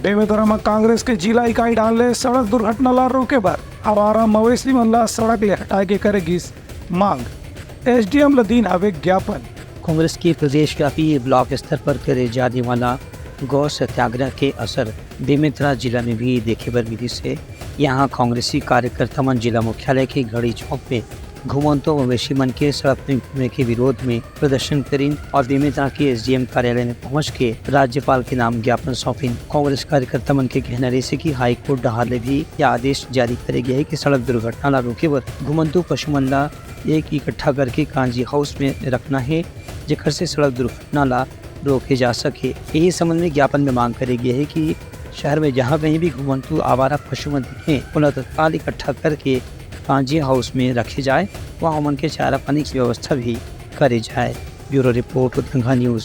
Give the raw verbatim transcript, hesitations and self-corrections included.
बेमेतरा म कांग्रेस के जिला इकाई डाहर ले सड़क दुर्घटना ला रोके बर आवारा मवेशी मन ला सड़क ले हटाए के करे गिस मांग। एसडीएम ल दीन हवे ज्ञापन। कांग्रेस के प्रदेशव्यापी ब्लॉक स्तर पर करे जाने वाला गौ सत्याग्रह के असर बेमेतरा जिला में भी देखे बर मिलिस हे। यहाँ कांग्रेसी कार्यकर्ता मन जिला मुख्यालय के घड़ी चौक में घुमंतू मवेशी मन के सड़क में घूमे के विरोध में प्रदर्शन करिन और बेमेतरा के एसडीएम कार्यालय में पहुंच के राज्यपाल के नाम ज्ञापन सौंपिन। कांग्रेस कार्यकर्ता मन के कहना रहिस हे कि हाईकोर्ट डहार ले भी यह आदेश जारी करे गया है कि सड़क दुर्घटना ला रोके बर घुमंतू पशु मन ला एक इकट्ठा करके कांजी हाउस में रखना है, जेकर से सड़क दुर्घटना ला रोके जा सके। यही संबंध में ज्ञापन में मांग करे गए है कि शहर में जहां कहीं भी घुमंतू आवारा पशु मन दिखे, उन्हें तत्काल इकट्ठा करके कांजी हाउस में रखे जाए, वहां उमन के चारा पानी की व्यवस्था भी करे जाए। ब्यूरो रिपोर्ट, उद्दंगा न्यूज।